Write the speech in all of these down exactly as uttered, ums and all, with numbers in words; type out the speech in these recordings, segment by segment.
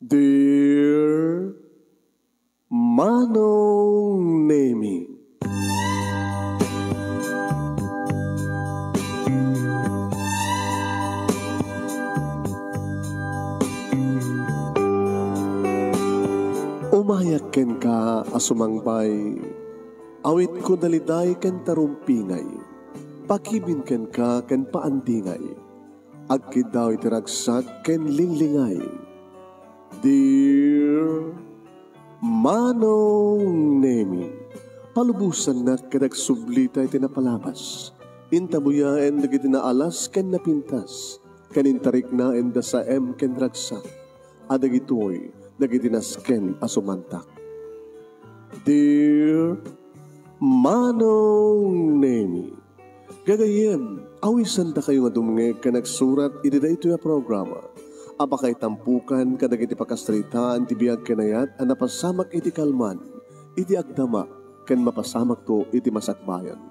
Dear Manong Nemi. Umayak kenka a sumangbay, awitko daliday ken tarumpingay, pakibin kenka ken paandingay, agkiddaw iti ragsak ken linglingay. Dear Manong Nemi, palubosannak ket agsublita iti napalabas. Intabuyaen dagiti naalas ken napintas, ken intariknaen da saem ken ragsak, a dagitoy dagiti nasken a sumantak. Dear Manong Nemi, gagayyem, awisandakayo nga dumngeg ken agsurat iti daytoy a programa a pakaitampokan kadagiti pakasaritaan ti biag ken ayat a napasamak iti kalman, iti agdama, ken mapasamakto iti masakbayan.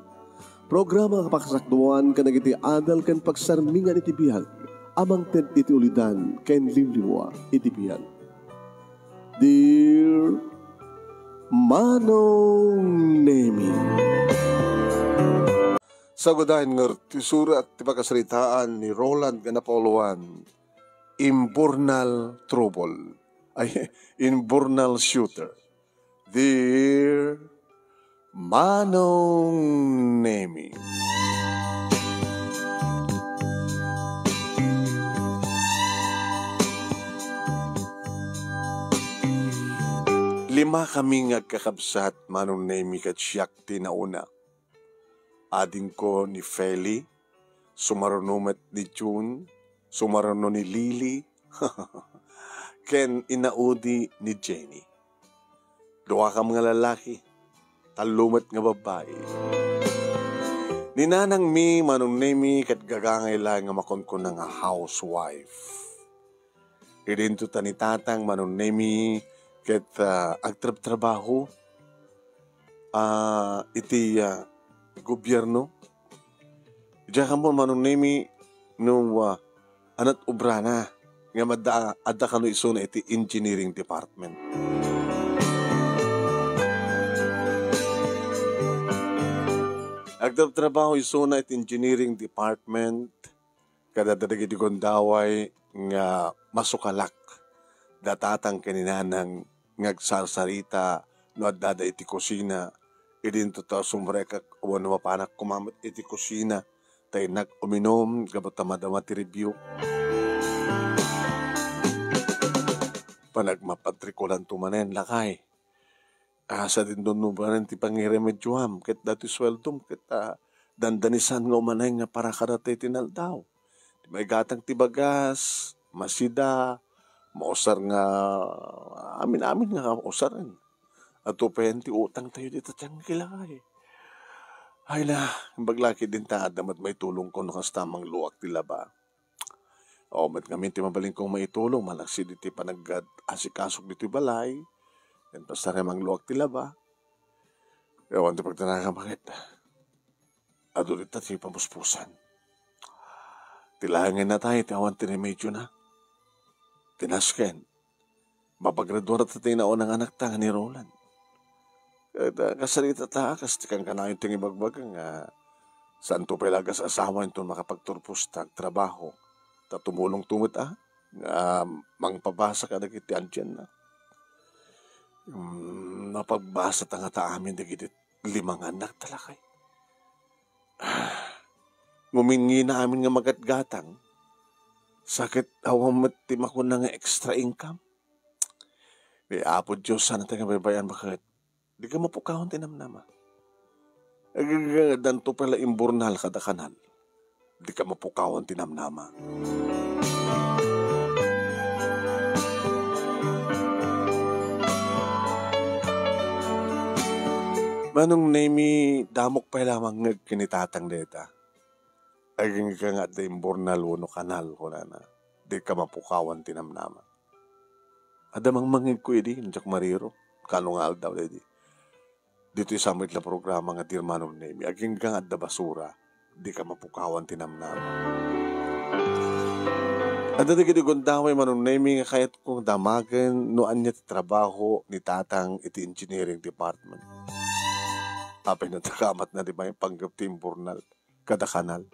Programa a pakasakduan kadagiti adal ken pagsarmingan iti biag a mangted iti ulidan ken liwliwa iti biag. Dear Manong Nemi. Sagudayen ngarud ti surat ti pakasaritaan ni Roland nga napauluan, Imburnal Trouble. Ay, Imburnal Shooter. Dear Manong Nemi. Lima kami nga agkakabsat, Manong Nemi, ket siak ti nauna. Adingko ni Feli, sumaruno met ni June, sumaruno ni Lily, ken inaudi ni Jenny. Duakam nga lalaki, tallo met nga babbai. Ni nanangmi, Manong Nemi, ket gagangay laeng nga makunkuna nga housewife. Idinto ta ni tatang, Manong Nemi, ket, ah, agtrabtrabaho, ah, iti, ah, gobierno. Diak ammo, Manong Nemi, no, ah, anat obrana nga madda, adda kano isuna iti engineering department. Agtrabtrabaho isuna iti engineering department. Kada dagiti gundaway nga masukalak, da tatang ken ni nanang nga agsarsarita no addada iti kusina, idinto ta sumrekak wenno mapanak koma met iti kusina, ta innak uminum gapu ta madama ti review. Panagmapatrikulanto manen, lakay. Ah, sadin dunno manen ti pangiremedioam, ket datoy sueldom, ket, ah, dandanisan nga umanay nga para kadata iti naldaw. Ti maigatang ti bagas, masida, mausar nga, amin-amin nga mausaren. Adu payen ti utang tayo dita ti angkilakay. Ay na, imbag laki din ta, adda met maitulongko no kasta mangluak ti laba. O, met ngamin ti mabalin kong maitulong, malaksid iti panagad-asikasok ditoy balay, ken pasarem mangluak ti laba. Awan ti pagdanagan, bakit? Adu dita ti pamuspusan. Ti laengen natay, ti awan ti remedyo na. Ti nasken, mapagraduar ta ti naunang anakta nga ni Roland. Ket, ah, kasarita ta, kas ti kankanayon ti ibagbaga nga, saanto pay la agas-asawa inton makapagturpos ta agtrabaho. Ta tumulongto met, ah, nga mangpabasa kadagiti antienna. Mm, mapagbasa ta ngata amin dagiti lima nga annak, talakay. Ngumingina amin nga magatgatang. Sa ket awan met ti makuna nga extra income. Ni Apo Dios, saan ta nga baybay-an, baket? Dika mapukawan ti namnama. Agagagdanto pay la imburnal kada kanal. Dika mapukawan ti namnama. Manong Nemi, damok pay la mangngeg ken ni tatang dayta. Agingga nga adda imburnal wenno kanal, kunana. Dika mapukawan ti namnama. Adda mangmangngegko idi, diak mariro. Kano nga aldaw idi. Ditoy sa met la programa nga Dear Manong Nemi, agingga nga adda basura, dika mapukawan ti namnama. Adda dagiti gundaway, Manong Nemi, nga kayatko nga damagen no ania ti trabaho ni Tatang iti engineering department. Apay no takamatna di maipanggep ti imburnal kada kanal.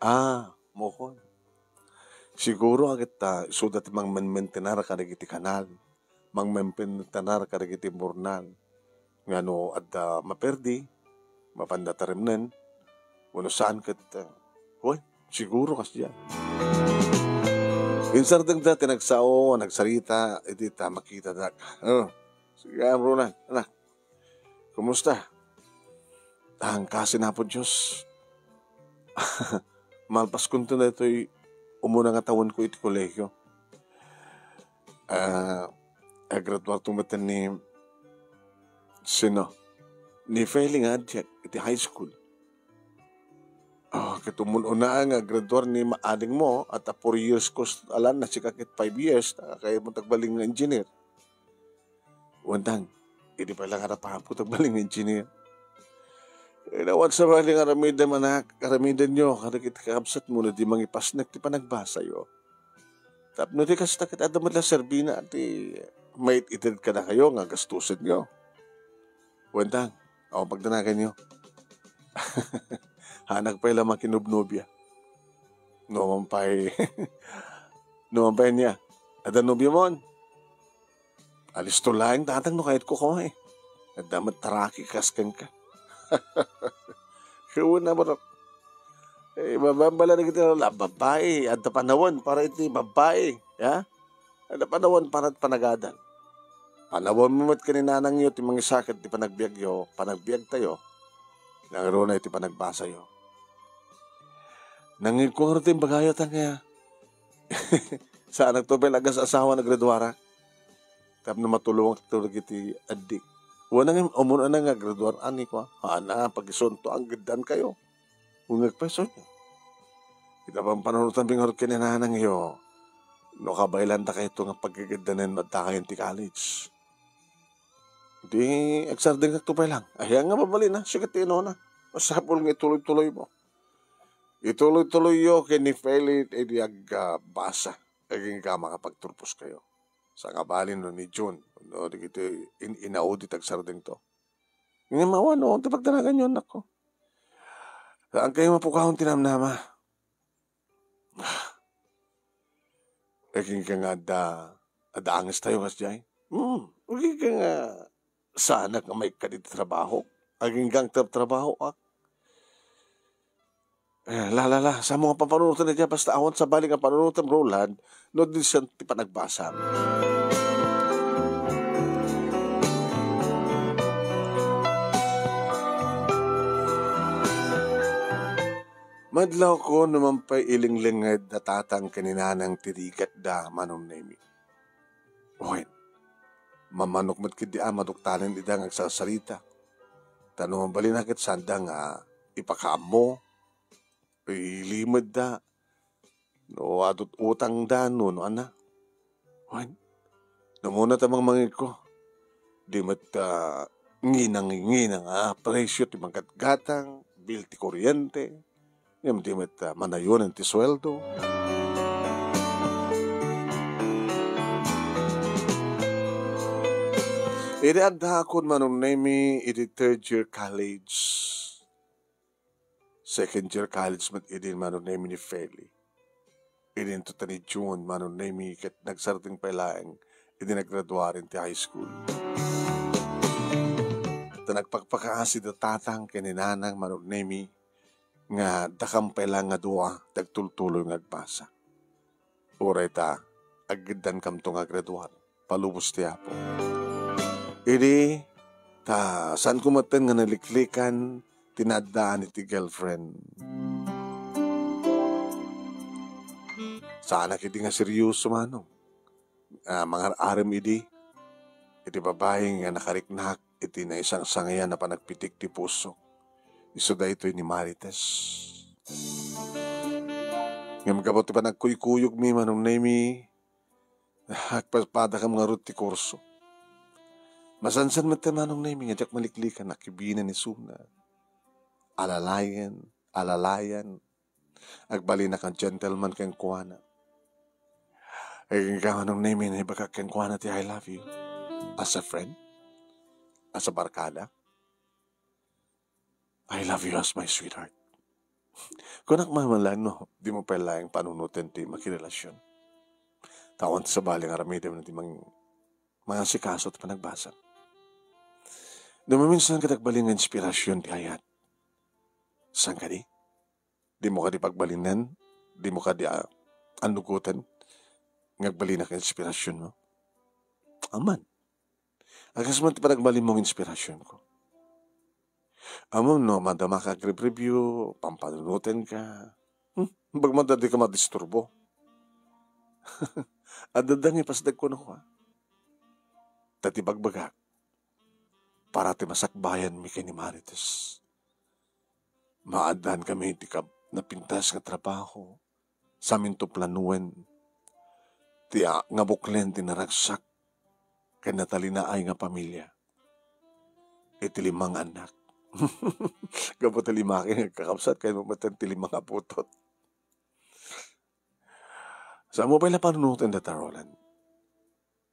Ah, mukon. Siguro a ket, ah, isuda ti mangmenmentenar kadagiti kanal. Mangmenmentenar kadagiti imburnal. Nga no adda maperdi, mapanda taremnen, wenno saan ket, ah, wen, siguro kasdiay. Insardengda ti nagsao, nagsarita, idi ta makitadak. Oh, sige, Ronald, anak. Kumusta? Tangkasin, Apo Dios. Malpaskonto daytoy umuna nga tawenko iti kolehio. Ah, agraduarto met ni, sino? Ni Feli nga adiak iti high school. Ah, ket umun-una nga agraduar ni ma-, adingmo, at a four years course, alanna, sika ket five years, ta kayatmo ti agbalin nga engineer. Wantang, idi pay lang arapapo ti agbalin nga engineer. Eh, nawan sabali nga aramidem, anak, aramidenyo kadagiti kakabsatmo no di mangipasnek ti panagbasayo. Tapno di kasta ket adda met la serbina ti maited kadakayo nga gastusenyo. Wantang, awan pagdanaganyo. Hanak pay la makinubnobia. No man pay, no man pay niya. Adda nobiamon? Alisto laeng, Tatang, no kayatko koma, eh. Adda met taraki kas kenka. Wen a, barok. Eh, babambala na kita la, babae. Adda panawen para iti babae. Ya? Adda panawen para panagadan. Panawen mo met ken ni nanangyo ti mangisaket ti panagbiagyo, panagbiagtayo. Nangruna iti panagbasayo. Nangngegko ngarud ti imbagayo, Tang, ya. Saanakto pay la agas-asawa, nagraduarak. Tapno matulongakto dagiti addik. Wen a ngem, umuna nga agraduar, ani, kua. Ana, pagisunto, anggeddankayo. Ungek pay, sonyo. Ita pampanunotanmi ngarud ken ni nanangyo, no kabaelanda kayto nga pagkikiddanen no adda kayon ti college. Di, agsardengkakto pay lang. Ay, nga mabalin, ha? Sige, ti inuna. Masapul nga ituloy-tuloy mo. Ituloy-tuloyyo ken ni Feli idi agbasa. Agingga makapagturpos kayo. Sangabalin no ni June, no, dagiti in-, inaudi ti agsardengto. Ngem awan, no, ti pagdanaganyo, anakko. Saan kayo mapukawan ti namnama? Agingga nga adda, adda angestayo, kasdiay? Hmm, agingga nga saanak nga maikkan iti trabaho. Agingga nga trab-, trabaho, ah. Eh, la, la, la, samo nga pampanunotem iti, basta awan sabali nga panunotem, Roland, no di sian ti panagbasam. Madlawko no man pay ilinglinged da tatang ken ni nanang ti rigatda, Manong Nemi. Wen, mamanok met ketdi a maduktanen ida nga agsarsarita. Ta no mabalin a ket saanda nga ipakaammo, ilimedda, no adu ti utangda, no, no ania. Wen, no umuna ta mangmangegko, di met, ah, nginang-nginang a presio ti manggatgatang, bill ti kuryente, ngem di met, ah, manayonen ti sueldo. Idi addaakon, Manong Nemi, idi third year college, second year college met idi, Manong Nemi, ni Feli. Idinto ta ni June, Manong Nemi, ket nagsardeng pay laeng idi naggraduaren ti high school. Ta nagpakpakaasi da tatang ken ni nanang, Manong Nemi, nga dakam pay laeng nga dua ti agtultuloy nga agbasa. Uray ta, aggiddankamto nga agraduar. Palubos ti Apo. Idi, ta, saanko metten nga naliklikan ti naaddaan iti girlfriend. Saanak idi nga serioso, Manong. Ah, mangar-arem idi, iti babai nga nakariknak iti naisangsangian a panagpitik ti puso. Isu daytoy ni Marites. Ngem gapu ti panagkuykuyogmi, Manong Nemi, agpadpadakam ngarud ti kurso. Masansan met ti, Manong Nemi, nga diak maliklikan a kibinan isuna. Alalayan, alalayan. Agbalinak a gentleman kenkuana. Ay, kenka, Manong Nemi, naibagak kenkuana ti "I love you." As a friend? As a barkada? "I love you as my sweetheart." Kunak man lang, no, dimo pay laeng panunoten ti makirelasyon. Ta awan ti sabali nga aramidem no di mang-, mangasikaso ti panagbasa. No maminsan, ket agbalin nga inspirasyon ti ayat. Saan kadi? Dimo kadi pagbalinen? Dimo kadi, ah, annugoten nga agbalinak nga inspirasyonmo? Aman. Akas man ti panagbalinmo nga inspirasyonko. Ammom no madamaka agribrebyo, pampanunotenka. Hmm, bag man ta dika madisturbo. Adda nga ipasdagko no kua. Ta ti bagbagak, para ti masakbayanmi ken ni Marites. Maaddaan kami ti kab-, napintas nga trabaho, saminto planoen ti a-, nga buklen ti naragsak ken natalinaay nga pamilya iti lima nga annak. Gapu ta lima nga agkakabsat, kayat met ti lima nga putot. Saan mo pay la panunoten dayta, Roland?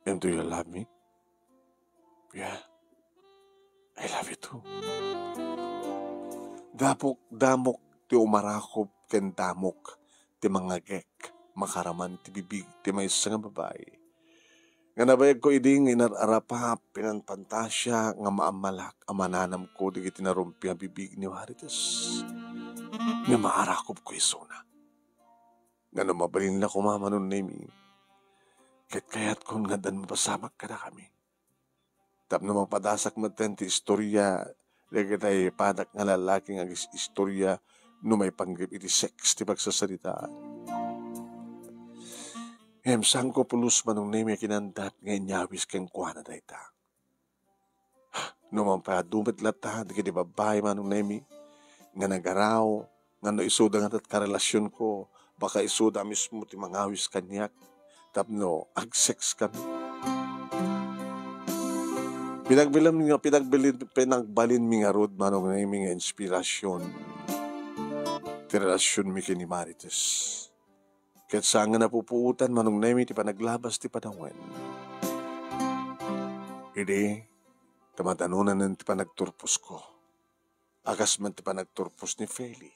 And do you love me? Yeah. I love you too. Damok, damok ti umarakop ken damok ti mangngagek makaraman ti bibig ti maysa nga babai. Nga nabayagko idi nga inar-arapap, pinanpantasia nga maammalak a mananamko dagiti narumpi a bibig ni Marites nga maarakopko isuna. Nga no mabalinla koma, Manong Nemi, ket kayatkon nga addan mapasamak kadakami. Tapno mapadasak metten ti istoria dagiti padak nga lallaki nga agis-istoria no maipanggep iti sex ti pagsasaritaan. Ngem saanko pulos, Manong Nemi, a kinandat nga inyawis kenkuana dayta. No mapadu met latta dagiti babbai, Manong Nemi, nga nagaraw, nga no isuda nga ket karelasionko, baka isuda mismo ti mangawis kaniak tapno agsex kami. Pinagbilin nga, pinagbilin, pinagbalinmi ngarud, Manong Nemi, nga inspirasyon ti relasionmi ken ni Marites. Ket saan nga napupuotan, Manong Nemi, ti panaglabas ti panawen. Idi, ta madanonanen ti panagturposko. Akas met ti panagturpos ni Feli.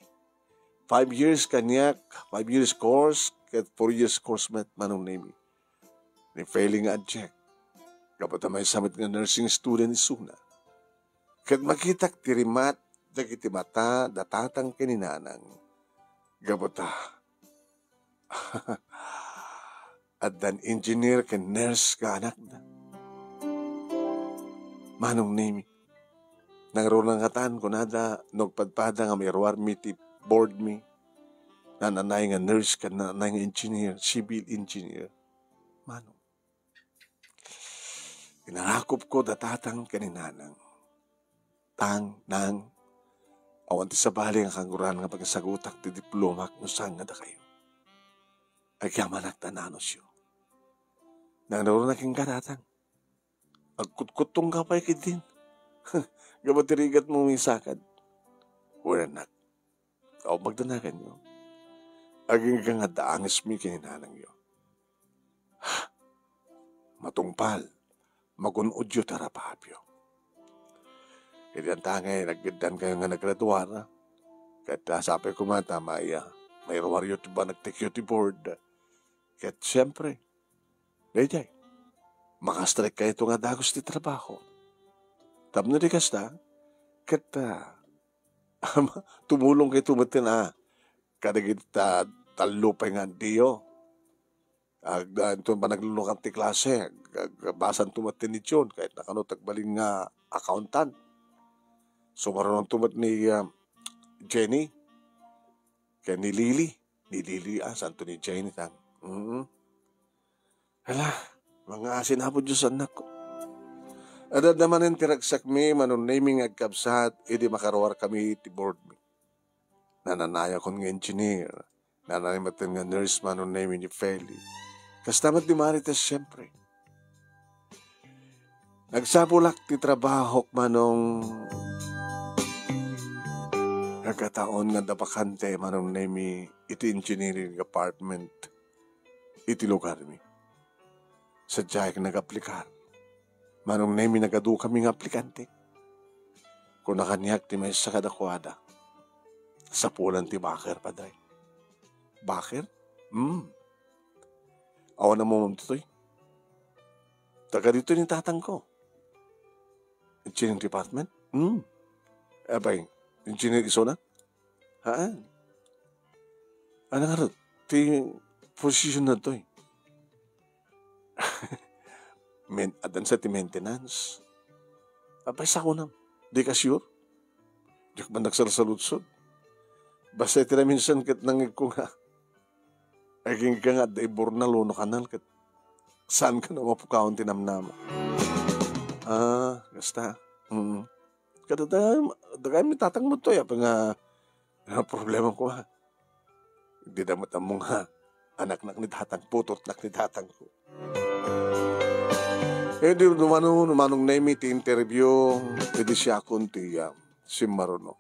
Five years kaniak, five years course, ket four years course met, Manong Nemi, ni Feli nga adiak. Gapu ta maysa met nga nursing student isuna. Ket makitak ti rimat dagiti mata da tatang ken ni nanang. Gapu ta addan engineer ken nurse nga anakda. Manong Nemi, nangruna ngatan kunada no agpadpada nga mairuarmi ti boardmi. Nananay nga nurse ken nananay nga engineer, civil engineer. Manong. Inarakopko da tatang ken ni nanang. Tang, nang, awan ti sabali nga kangguran nga pagsagutak ti diplomak no saan nga dakayo. Agyamanak ta nanosyo. Nangruna kenka, tatang. Agkutkuttongka pay ketdin. Gapu ti rigatmo nga isakad. Wen, annak. Awan pagdanaganyo. Agingga nga adda angesmi ken ni nanangyo. Matungpal, magun-odyo ti arapapyo. Idi anta ngay, nagiddankayo nga naggraduar, ket, ah, sapay koma ta may, ah, mairuaryo ti panagtekyo ti board. Ket siempre, daydiay, maka-strike kayto nga dagus ti trabaho. Tapno di kasta, ket, ah, tumulong kayto metten, ah, kadagiti ta-, tallo pay nga addiyo. Ag-, ah, inton panaglulukan ti klase, ag-, ag-, basanto metten ni John, ket nakano ti agbalin nga accountant. Sumarunonto met ni, ah, Jenny, ken ni Lily. Ni Lily, ah, santo ni Jenny, tan. Mm. Hala, mangaasin, Apo Dios, annakko. Adda manen ti ragsakmi, Manong Nemi, nga agkabsat, idi makaruarkami ti boardmi. Nananayakon nga engineer, nananay metten nga nurse, Manong Nemi, ni Feli. Kasta met ni Marites, siempre. Nagsapulak ti trabahok, Manong. Nagkataon nga adda bakante, Manong Nemi, iti engineering department iti lugarmi. Sadiak nag-aplikar. Manong Nemi, nagadukami nga aplikante. Kuna kaniak ti maysa kadakuada. Sapulan ti baker, Padre. Baker? Hmm. Awan a mumam ditoy. Taga ditoy ni tatangko. Engineering department? Hmm. Apay, engineer isuna? Haan. Ano nga ro? Ti position na to eh. Men, adan sa ti maintenance. Apay, sakunam. Di ka sure? Diak man nagsalsaludsod. Basta iti naminsan ket nangegko nga. Agingga nga adda imburnal wenno kanal ket saan ka no mapukawan ti namnama. Ah, kasta. Mm. Kada da, da kami tatang mo to, ya, nga, nga problema ko, ha. Di da matamong, ha. Anaknak ni tatang, putotnak ni tatang ko. Eh, di, dumano, Manong Nemi ti interview, eh, di siya kun ti, ah, simmaruno.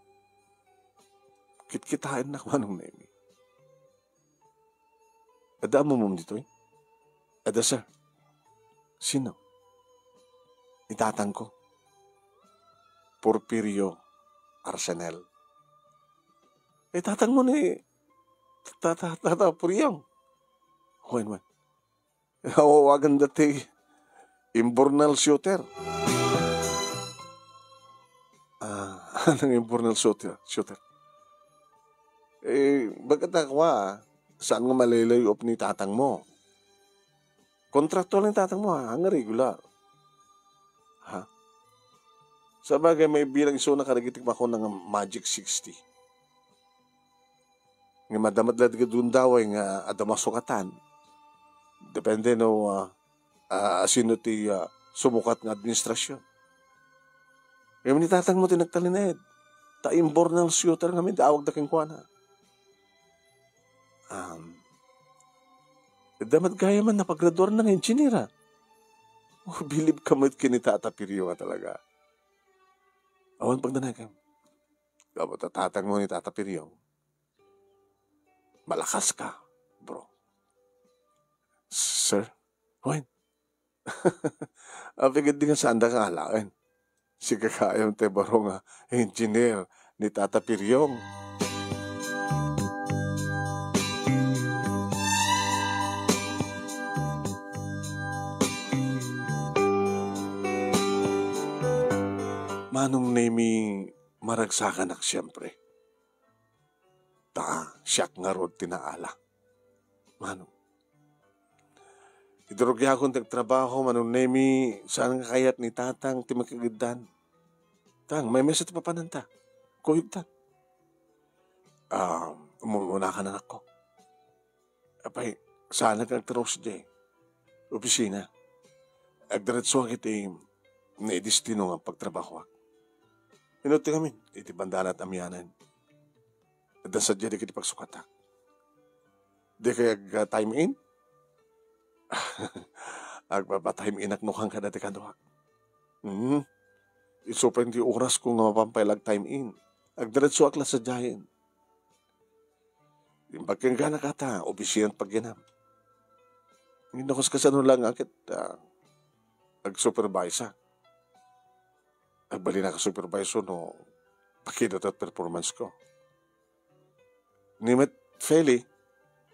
Kitkitaennak, Manong Nemi. Adda a mumum ditoy? Adda, sir. Sino? Itatangko. Porfirio Arsenal. Itatang mo ni ta-, ta-, Tata Puriang. Wen, wen. Awawagan dati Imbornal shooter. Ah, anong Imbornal shooter? Shooter. Eh, bakit ako, ah? Saan nga malay-lay-off ni tatang mo? Kontraktual ni tatang mo, ha? Ang regular. Ha? Sa bagay, may bilang isuna kadagiti makuna nga Magic sixty. Nga madama la dagiti gundaway nga adda masukatan. Depende no, ah, ah, sino ti, ah, sumukat nga administrasyon. Ngem ni tatang mo ti nagtalinaed. Ta Imbornal shooter ngamin ti awagda kenkuana. Um, adda met gayam a napagraduarna nga engineer, ah. Oh, bilib ka met ken ni Tata Pirio nga talaga. Awan pagdanagam. Gapu ta tatang mo ni Tata Pirio. Malakas ka, bro. Sir? Wen? Apigid di nga saan da nga alaen. Sika gayam ti baro nga engineer ni Tata Piryong. Manong Nemi, maragsakanak siempre. Ta siak ngarud ti naala. Manong. Iti rugiakon ti agtrabaho, Manong Nemi, saan nga kayat ni tatang ti makigiddan. Tang, maymaysa ti papananta. Kuyogtan. Ah, umuna ka, anakko. Apay, saan nga agtaraw sadiay opisina. Agdiretsoak iti naidestino nga pagtrabahoak. Inuti ngamin, iti bandana ti amianen. Adda sadiay dagiti pagsukatak. Di kay ag-time in? Agpapa-time inak no kan kadati kaduak. Hmm. Isu pay ti orasko nga mapan pay la ag-time in. Agdiretsoak la sadiayen. Imbag kenka, nakata, opisina ti pagyanam. Ngem no kas-, kasano lang nga ket, ah, ag-supervise-ak. Agbalinak a supervisor no pakita ti performance ko. Ni met Feli,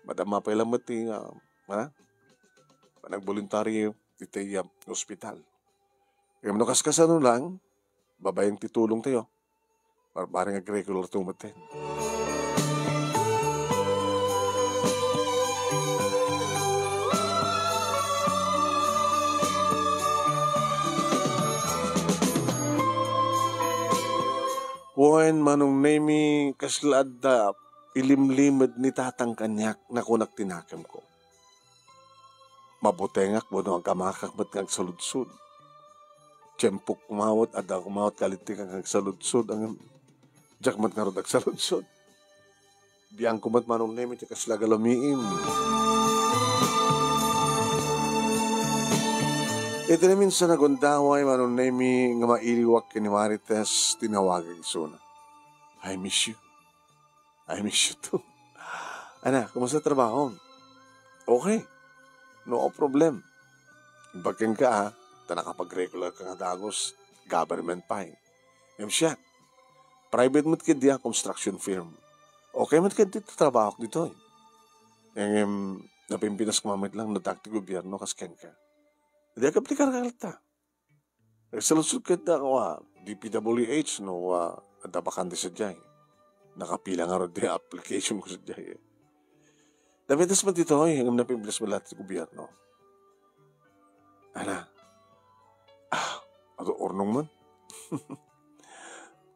madama pay lang met ti, ah, ah, panagboluntaryo iti, ah, ospital. Ngem no kas-, kasano lang, babaen ti tulong tayo. Barbareng agregular to metten. Wen, Manong Nemi, kasla adda ilimlimed ni tatang kaniak, nakunak ti nakemko. Mabutengak wenno agamakak met nga agsaludsod. Tiempok koma met, adda koma met kalittek nga agsaludsod, ngem diak met ngarud agsaludsod. Biangko met, Manong Nemi, ti kasla galamiim. Iti naminsan a gundaway, Manong Nemi, nga mailiwak ken ni Marites, tinawagak isuna. I miss you. I miss you too. Ana, kumusta trabaho? Okay. No problem. Imbag kenka, a, ta nakapag-regular ka nga dagus, government pay. Ngem siak, private met ketdi a construction firm. Okay met ketdi ti trabahok ditoy. Ngem, napimpinas koma met lang no adda ti gobierno kas kenka. Di agaplikar ka latta. Nagsaludsod ketdi a D P W H no, a, adda bakante sadiay. Nakapila ngarud ti application ko sadiay. Napintas met ditoy, ngem napimpinas met latta ti gobierno. Ana, a, adu urnong man.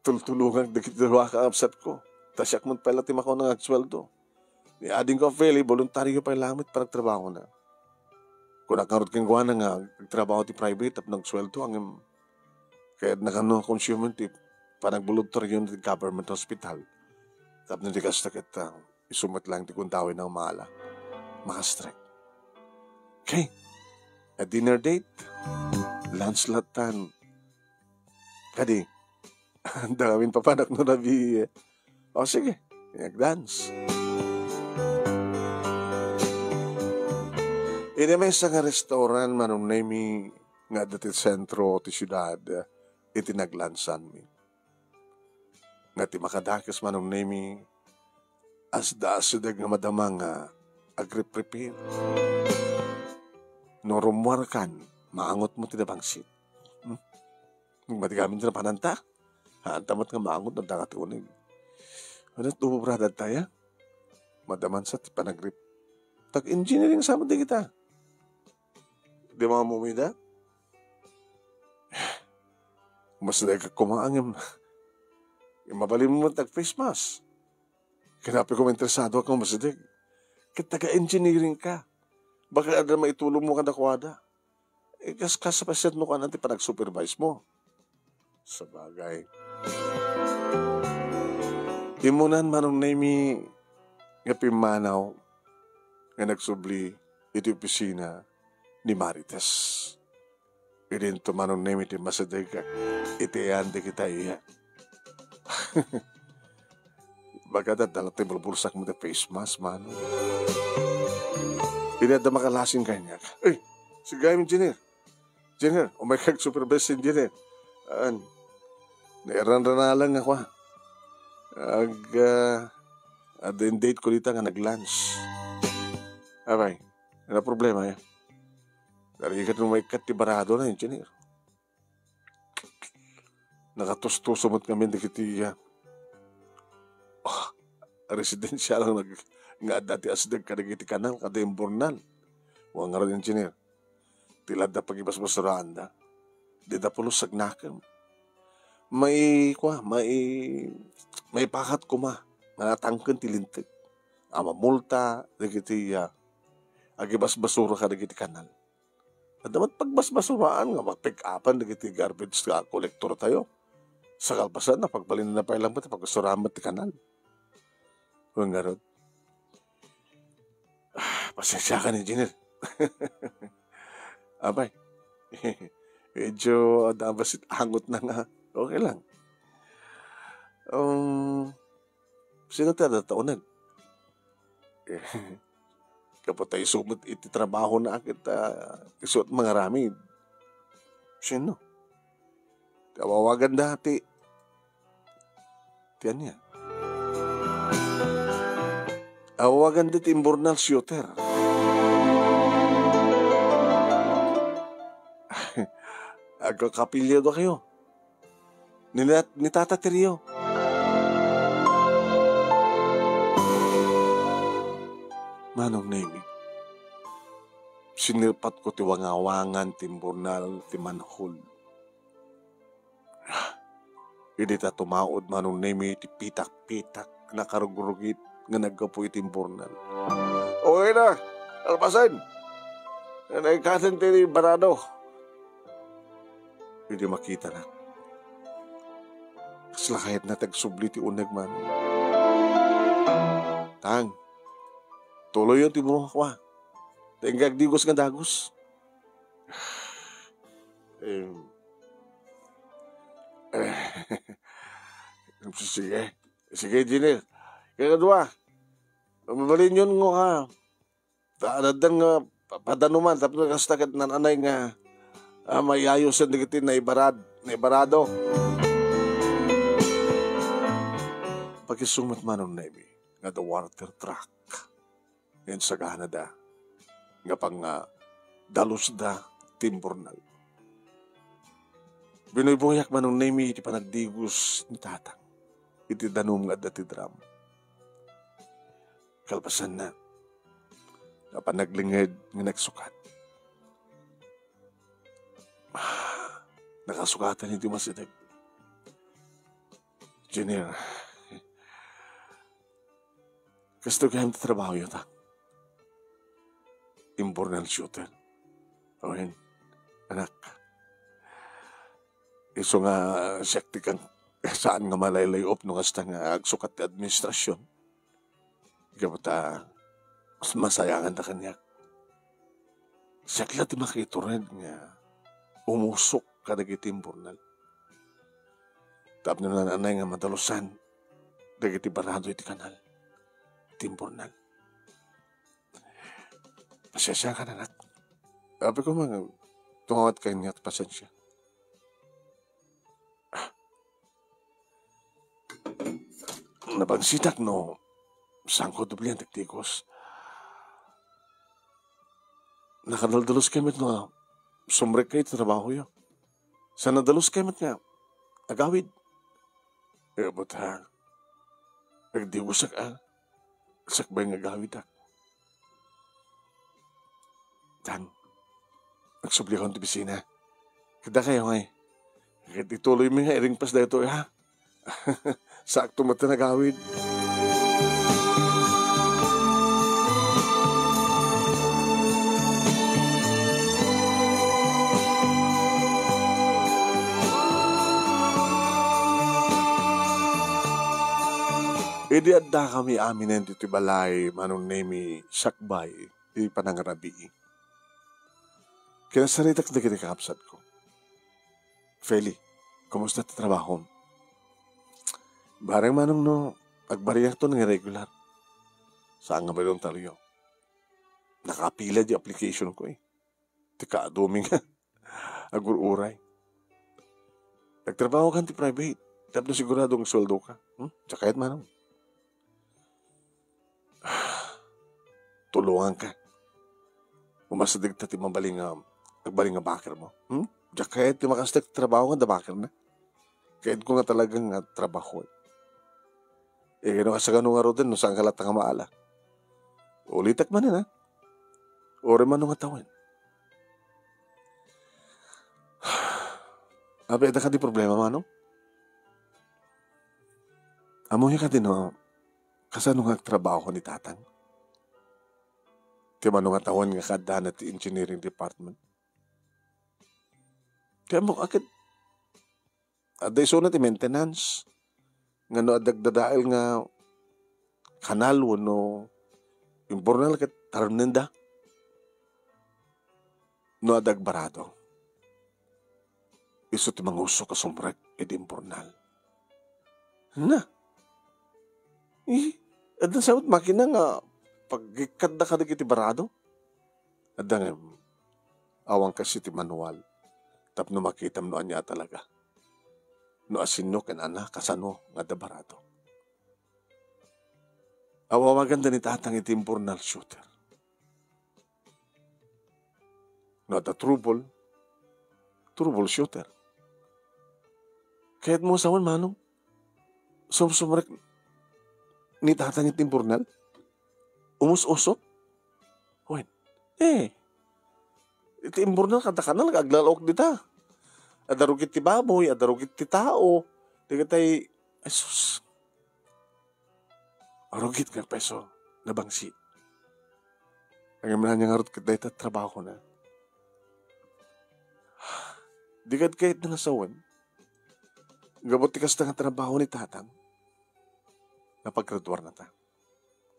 Tultulongak dagiti dua ka kabsatko. Ta siak met pay la ti makuana nga agsueldo. Ni adingko a Feli, boluntario pay laeng met panagtrabahona. Kunak ngarud kenkuana nga agtrabaho ti private tapno agsueldo, ngem kayatna kano a konsumen ti panagboluntario ti government hospital. Tapno di kasta ket, a, isu met laeng ti gundawayna a maala. Makastrek. Okay. A dinner date? Lunch lattan. Kadi, anda ngamin papanak no rabii. O, sige, nag-dance. Idi maysa nga restaurant, Manong Nemy, nga adda ti sentro ti siudad, iti naglansanmi. Nga ti makadakes, Manong Nemy, asda asideg nga madama nga agripripir. No rummuarkan, maangotmo ti nabangsit. Hmm? Madi ngamin ti napananta. Haanta met nga maangot no adda nga ti uneg. Ano, tubo brada tayo? Madaman sa ti panagrip. Tag-engineering sa met dagita. Di mamumida? Mas dagak koma ngem. Mabalin mo tag face mask. Kinapi ko interesado ka masideg. Ket taga-engineering ka. Baka adda maitulong mo kadakuada. Eh, kas-, kas-, kasapasyan mo kanan ti panag-supervise mo. Sabagay. Immunan, Manong Nemy, nga pimmanaw nga nagsubli iti opisina ni Marites. Idinto, Manong Nemy, ti masideg iti ayan dagita iya. Baga dadala ti bulbulsak mo ti face mask, Manong. Idi adda makalasing kaniak. Ey, sigayam, engineer. Engineer, umay kag supervise, engineer. An, nairanranalang ako, ah. Ag, ah, adda in date ko dita nga nag-lunch. Abay, ano problema, eh? Narigat mo maikkat ti barado na, engineer. Nakatustuso met ngamin dagiti, ah, ah, residential nga nag-, nga adda ti asdeg kadagiti kanal, kada imburnal. Wa ngarud, engineer. Ti ladda pagibasbasuraanda. Dida pulos sagnakem. Mai-, kua, mai-, maipakat koma nga natangken ti linteg a mamulta dagiti, ah, agibasbasura kadagiti kanal. Adda met pagbasbasuraan nga mapick-upan dagiti garbage nga kolektor tayo. Sa kalpasan, napagbalinna pay lang met, pagsuraan met ti kanal. Wen ngarud, ah, pasensiakan, engineer. Abay, medyo adda basit angot na nga. Okay lang. Um, sino ti adda ta uneg? Gapu ta isu met iti trabaho na ket, ah, isu ti mangaramid. Sino? Ti awawagan da ti, ti ania? Awawagan da ti imburnal shooter. Agkakapilyo da kayo. Ni, ni Tata Terio. Manong Nemy, sinirpat ko ti wangawangan ti imburnal ti manhole. Idi ta tumaud, Manong Nemy, ti pitak-pitak, nakarugrugit nga naggapu iti imburnal. Okay na, alpasen. Naikaten ti barado. Idi makitanak, kasla kayatna ti agsubli ti uneg, Manong. Tang, tuloyon ti bunga, kua. Ta ingka agdigos nga dagus. Em, eh, sige. Sige, engineer. Kaya kadua, mabalinyon nga, ha? Ta, addan nga pa-, padanuman, tapno kasta ket naan-anay nga, ah, maiayusen dagiti naibarad-, naibarado. Pakisungot, Manong Nemi, nga adda water truck nga insaganada nga pangdalusda ti imburnal. Binuyboyak, Manong Nemi, iti panagdigos ni Tatang iti danum nga adda ti drum. Kalpasanna, apan naglinged nga nagsukat. Nakasukatan iti masideg. Junior, kastoy gayam ti trabahoyo, ta? Imburnal shooter. Wen, anak. Isu nga siak ti kan-, saan nga malaylay-op no kasta nga agsukat ti administrasyon. Gapu ta, mas masayanganda kaniak. Siak la ti makitured nga umusok kadagiti imburnal. Tapno naan-anay nga madalusan dagiti barado iti kanal, iti imburnal. Pasiensiakan, anak. Apay ko man, tungawat kaniak, pasensia. Nabangsitak no saanko dublian ti agdigos. Nakadaldalos kami no sumrekka iti trabahoyo. Sa nadalus kami nga agawid. Eh, but ha, agdigosak a, sakbay nga agawidak. Tan, agsublikon ti opisina. Kada kayo ngay. Ket ituloy mi nga iringpas daytoy, ha? Sakto met ti nagawid. Idi addakami aminen ditoy balay, Manong Nemi, sakbay ti panangarabii. Kinasaritak dagiti kakabsatko. Feli, kumusta ti trabahom? Bareng, Manong, no agbariakto nga irregular. Saan nga voluntaryo. Nakapila di application ko, eh. Ti kaadumi nga agur-uray. Nagtrabaho ka ti private. Tapno sigurado nga sueldo ka. Hmm? Diak kayat, Manong. Tulonganka. Umasideg ta ti mabalin nga, agbalin nga bakermo. Hmm? Diak kayat ti makastek ti trabaho nga adda bakerna. Kayatko nga talaga nga trabaho. Eh, kano kasagano ngaruden no saanka latta nga maala? Ulitek manen, ha? Uray, Manong, a tawen. Apay, adda kadi problema, Manong? Ammoyo kadi no kasano nga agtrabaho ni Tatang? Ti Manong a tawen nga kaaddana ti engineering department. Ti ammok a ket adda isuna ti maintenance. Nga no adda agdadael nga kanal wenno imburnal ket taremnenda. No adda agbarado, isu ti mangusok a sumrek iti imburnal. Na. Eh, adda sa met makina nga paggikkadda kadagiti barado? Adda ngem, awan kasi ti manual tapno makitam no ania a talaga. No asino ken ana kasano nga adda barado. Awawaganda ni Tatang iti imburnal shooter. No adda trouble, trouble shooter. Kayatmo a sawen, Manong? Sumsumrek ni Tatang iti imburnal? Umus-usok? Wen. Eh. Iti imburnal, kada kanal nga aglalaok dita. Adda rugit ti baboy, adda rugit ti tao. Dagitay, ay sus. Rugit nga peso, nabangsit. Ngem ania ngarud ket dayta trabahona? Di kad kayat nga sawen. Gapu ti kasta nga trabaho ni Tatang, napaggraduarnata.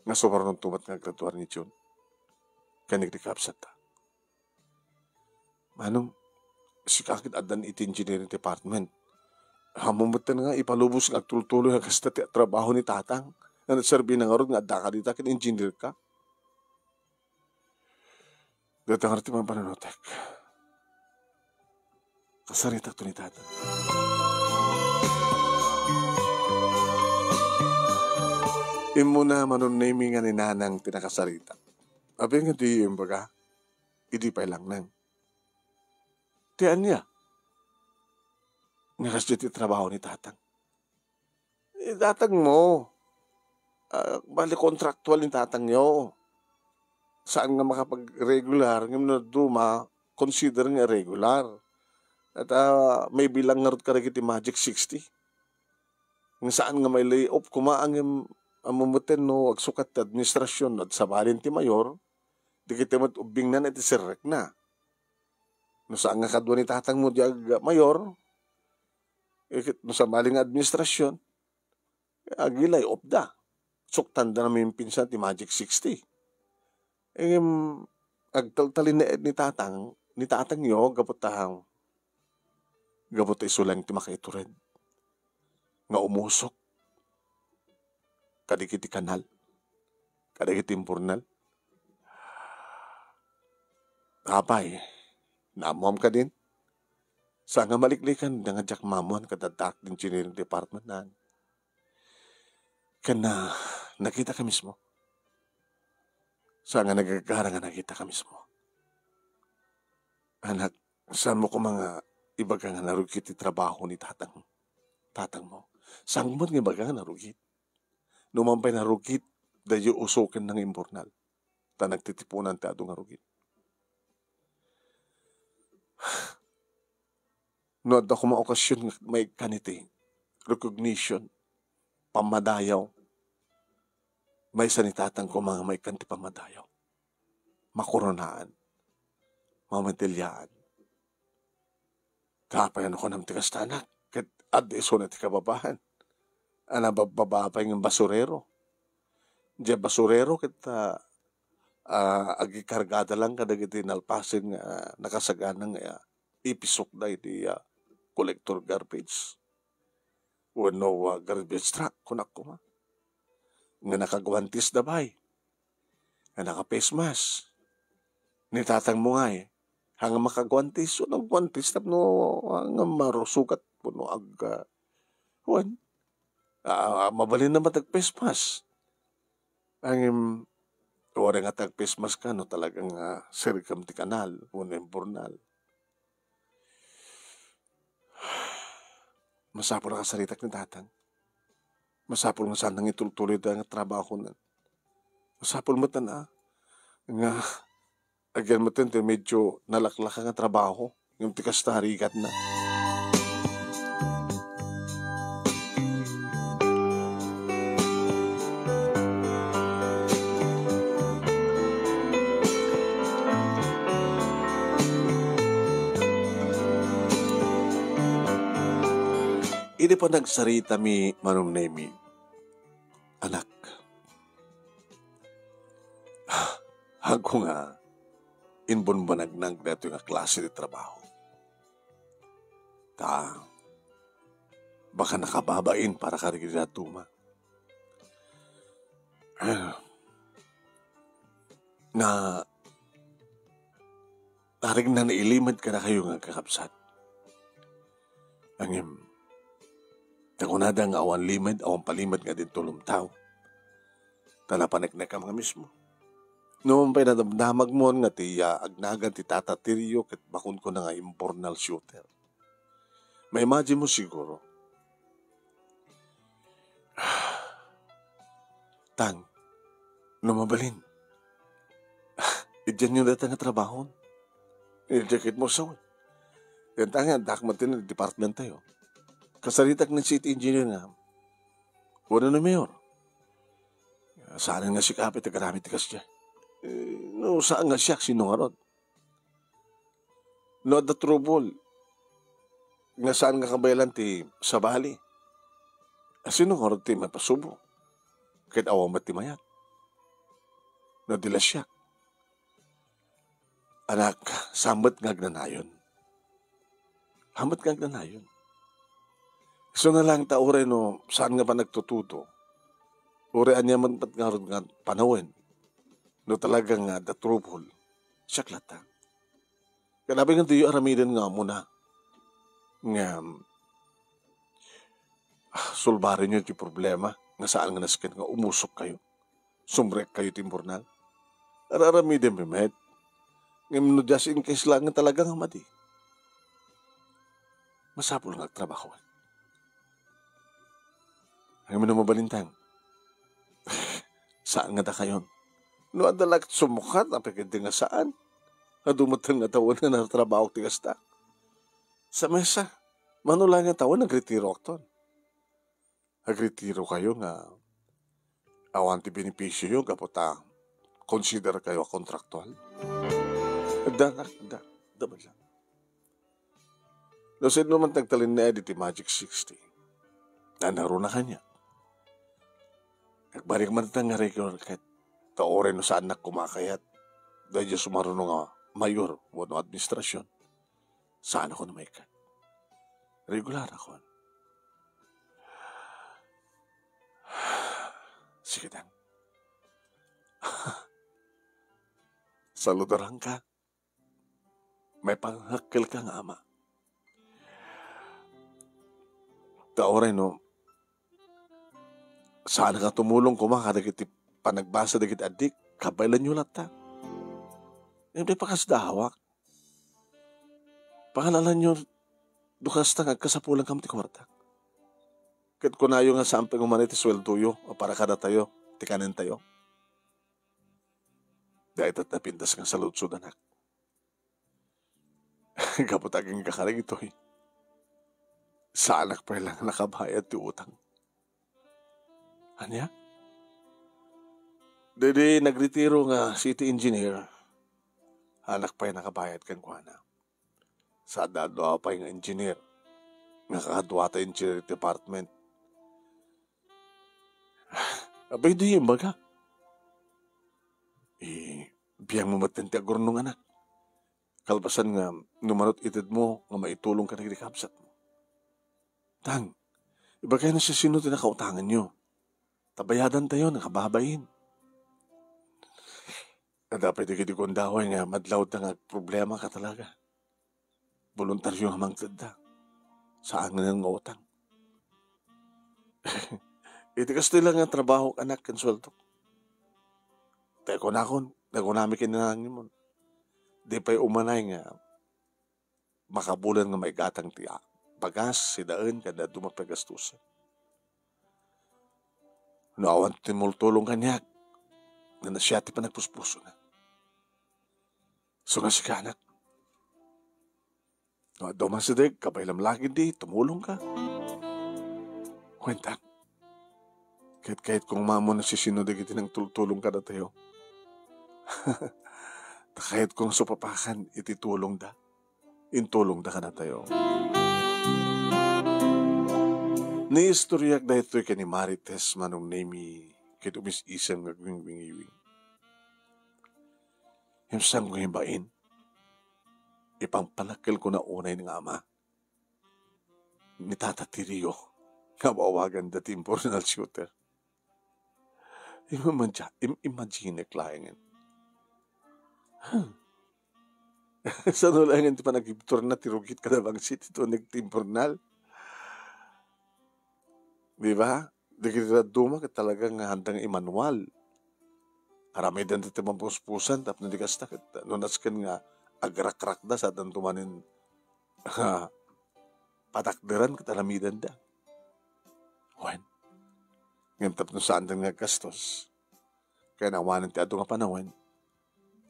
Nga sumaruno met nga aggraduar ni June. Ken ni kakabsatta. Manong, sika ket addan iti engineering department. Ammom metten nga ipalubos nga agtultuloy a kasta ti trabaho ni Tatang. Nga nagserbina ngarud nga addaka dita ket engineer ka. Dayta ngarud ti mapanunotek. Kasaritakto ni Tatang. Immuna, Manong Nemy, nga ni Nanang ti nakasaritak. Apay nga diyo imbaga? Idi pay langnang. Ti ania? Nga kasdiay ti trabaho ni Tatang. Eh, tatangmo, ah, bali kontraktual ni tatangyo. Saan nga makapag-regular, ngem no adda, ma-consider nga regular. At, ah, maibilang ngarud kadagiti Magic sixty. Nga saan nga mai-lay off koma, ngem ammom metten no agsukat ti administrasyon, no agsabalin ti mayor, dagitoy met ubbingna iti serrekna. No saan nga kadua ni tatangmo diay agmayor, eh, ket no sabali nga administrasyon, ag-lay off da. Suktanda maminsan ti Magic sixty. Ngem agtaltalinaed ni tatang, ni tatangyo gapu ta, gapu ta isu laeng ti makaitured nga umusok kadagiti kanal, kadagiti imbornal. Apay, naammoam kadin? Saan nga maliklikan nga diak maammoan kadagiti engineering department na. Ken na, nakitaka mismo. Saan nga nagagara nga nakitaka mismo. Anak, saanmo koma nga ibaga nga narugit ti trabaho ni tatang, tatangmo? Saanmo met nga ibaga nga narugit? No man pay narugit, daydiyo usoken nga imbornal. Ta nagtitipunan ti adu nga rugit. No adda koma okasyon nga maikkan iti recognition, pammadayaw, maysa ni tatang koma nga maikkan ti pammadayaw. Makoronaan, mamedaliaan. Apay no kunam ti kasta, anak? Ket adda isuna ti kababain. A, nababbaba pay nga basurero. Diay basurero ket, ah, ah, agikargada lang kadagiti nalpasen nga, ah, nakasagana nga, ah, ipisokda iti, ah, collector garbage. Wenno, ah, garbage truck, kunak koma. Nga nakaguantes da bay. Nga naka-face mask. Ni tatangmo ngay, haan nga makaguantes, wenno aguantes tapno, ah, nga marusugat, wenno ag-, ah, wen. Ah, ah, mabalin na met ag-face mask. Ngem, uray nga ti ag-face mask ka no talagang, ah, serrekam ti kanal, wenno imbornal. Masapul a kasaritak ni tatang. Masapul nga saan nga itultuloy da nga trabaho na. Masapul met a nga agyamaten ti medyo nalaklaka nga trabaho. Ngem ti kasta, rigatna. Idi panagsaritami, Manong Nemy, anak, haanko nga imbunbunagnak daytoy nga klase ti trabaho. Ta, baka nakababain para kadagiti dadduma. Na, narigna nailimed kadakayo nga agkakabsat. Ngem, ta kunada nga awan limed, awan palimed nga dintulom tao. Ta napaneknekam nga mismo. No pay nadamdamagmon nga ti, ah, agnagan ti tata Tirio ket makunkuna nga imbornal shooter. Ma-imagine mo siguro. Tang, no mabalin, idianyo dayta nga trabahon. Idiakit mo sa. Yan tang, addak met ti department tayo. Kasaritak ni city engineer nga. Wenno ni mayor. Saan nga sika pay ti agaramid ti kasdiay? Eh, no saan nga siak, sino ngarud? No adda trouble, nga saan nga kabaelan ti sabali? A, sino ngarud ti mapasubo? Ket awan met ti mayat. No di la siak. Anak, saan met nga agnanayon? Saan met nga agnanayon? Isuna lang ta uray no saan nga panagtutudo, uray ania met ngarud nga panawen, no talaga nga adda trouble, Siak latta. Kanabi nga diyo aramiden nga amuna. Ngem, ah, sulbarenyo ti problema nga saan nga nasken nga umusokkayo. Sumrekkayo ti imbornal. Ar-aramiden met. Ngem no just in case lang nga talaga nga madi, masapul nga agtrabaho. Ngem no mabalintang, saan nga dakayon? No adda la sumukat, apay ketdi nga saan? Adu met nga tawen nga nartrabaho ti kasta. Sa mesa, mano la nga tawen, nagretiro akton. Agretirokayo nga awan ti benepisioyo gapu ta considerkayo a kontraktual? Adda, adda, adda met lang. No sino man ti agtalinaed iti Magic sixty, nanaruna kaniak. Agbalik man ta nga regular ket ta uray no saannak koma a kayat, daydiay sumaruno nga mayor wenno administrasyon, saanakon a maikkan. Regularakon. Sige, dang. Saludaranka. Maipangngakkelka nga ama. Ta uray no, saanka tumulong koma kadagiti panagbasa dagiti addik, kabaelanyo latta. Ngem di pakasdawak. Pangalalanyo, no kasta nga agkasapulanka met ti kuarta. Ket kunayo nga saan pay nga umani ti sueldoyo a para kadatayo, ti kanentayo. Dayta ti napintas nga saludsod, anak. Gapu ta agingga ka dagitoy, saanak pay lang nakabayad ti utang. Ania? Daydi nagretiro nga city engineer, saanak pay nakabayad kenkuana. Sa adda dua pay nga engineer, nga kadua ta engineer department. Apay, di imbaga? Eh, biangmo met ti agurnong, anak. Kalpasan nga, no manut itedmo nga maitulong kadagiti kabsatmo. Tang, ibagay no sisino ti nakautanganyo. Ta bayadantayo, nakababain. Adda pay dagiti gundaway nga madlawda nga agproblema ka talaga. Boluntario nga mangtedda. Saan nga nga utang. Iti kastoy lang nga trabaho, anak, ken sueldok. Tay kunakon, nagunami ken nanangimon. Di pay umanay nga makabulan nga maigatang ti, ah, bagas, sidaen, ken dadduma pay gastusen. No awan ti multulong kaniak, nga nasia ti panagpuspusona. So nga sika, anak, no adda man sideg, kabaylam la ketdi, tumulongka. Kuenta. Ket kayat kong maammo no sisino dagiti nangtultulong kadatayo. Ta kayat kong supapakan iti tulongda. Intulongda kadatayo. Niistoriak daytoy ken ni Marites Manong Nemi ket umis-isem nga agwingwingiwing. Ngem saan ko nga imbain, ipangpanakkelko na unay nga ama ni Tata Tirio nga aw-awaganda ti imbornal shooter. Imagine, im-, imagine laengen. Hmm. Saan laengen ti panagibturna ti rugit kada bangsit iti uneg ti imbornal? Di ba? Dagiti dadduma ket talaga nga haanda nga imanual. Aramidenda ti mapuspusan tapno di kasta ket no nasken nga agrakrakda, saandanto manen, ha, patakderan ket aramidenda. Wen, ngem tapno saanda nga aggastos, ken awanen ti adu nga panawen,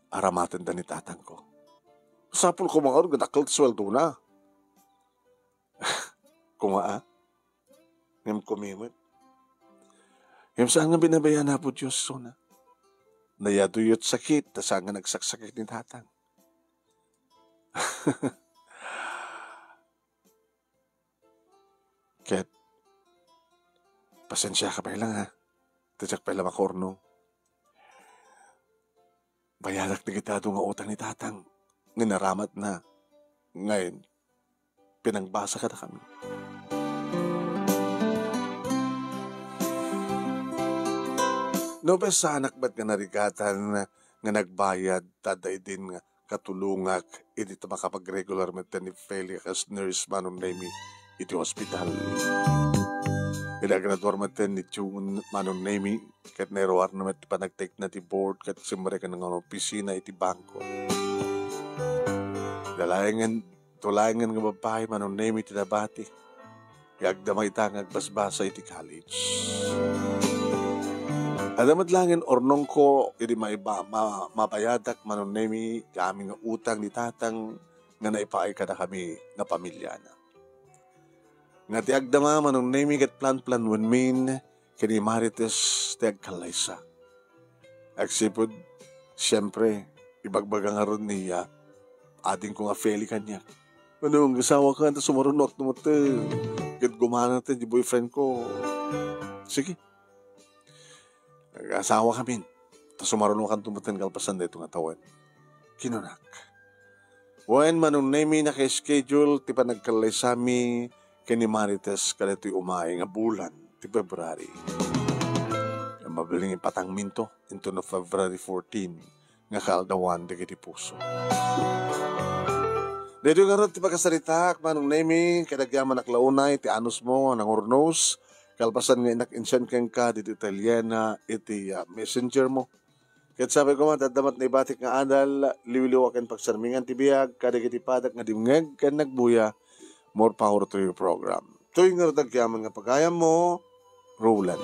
aramatenda ni tatangko. Sapul koma ngarud nga dakkel ti sueldona. Koma, a? Ngem kumimet. Ngem saan nga binabayaan Apo Dios, isuna? Nayaduyot sakit, ta saan nga nagsaksakit ni tatang. Ket, pasensiaka pay lang, ha? Ta diak pay la makaurnong. Bayadak dagiti adu nga utang ni tatang nga naramatna. Ngayon, pinangbasa kadakami. No, pay saanak met nga narigatan nga nagbayad ta adda idin nga katulongak idi ta makapagregular metten ni Felix as nurse, Manong Nemi, iti hospital. Idi agraduar metten ni June, Manong Nemi, ket nairuarna met ti panagtake na ti board ket simmurek nga nangopisina iti bangko. Dalayengen, tulayengen nga babbai, Manong Nemi, ti nabati. Nga agdama ita nga agbasbasa iti college. Adda met laeng urnongko idi maiba-, ma-, mabayadak, Manong Nemi, ti amin nga utang ni tatang nga naipaay kadakami nga pamilyana. Nga ti agdama, Manong Nemi, ket planplanwenmin ken ni Marites ti agkallaysa. Agsipud, siempre, ibagbaga ngarud ni, ah, adingko nga Feli kaniak. Ano, agasawaka, ta sumarunoak tumuteng. Ket gumana ti boyfriendko. Sige. Agasawakamin. Ta sumarunokan tumuteng kalpasan daytoy nga tawen. Kinunak. Wen, Manong Nemi, naka-schedule ti panagkallaysami ken ni Marites kadaytoy umay nga bulan ti February. Nga mabalin ipatangminto intono February fourteen nga kaaldawan dagiti puso. Daytoy ngarud ti pakasaritaak, Manong Nemi, ket agyamanak la unay ti anusmo nga nangurnos, kalpasan nga innak insend kenka ditoy italiana iti, ah, messenger mo. Ket sabi ko man, adda met naibatik nga adal, liwliwa ken pagsarmingan ti biag, kadagiti padak nga dimngeg ken nagbuya, more power to your program. Toy ngarud agyaman nga pagayammo, Roland.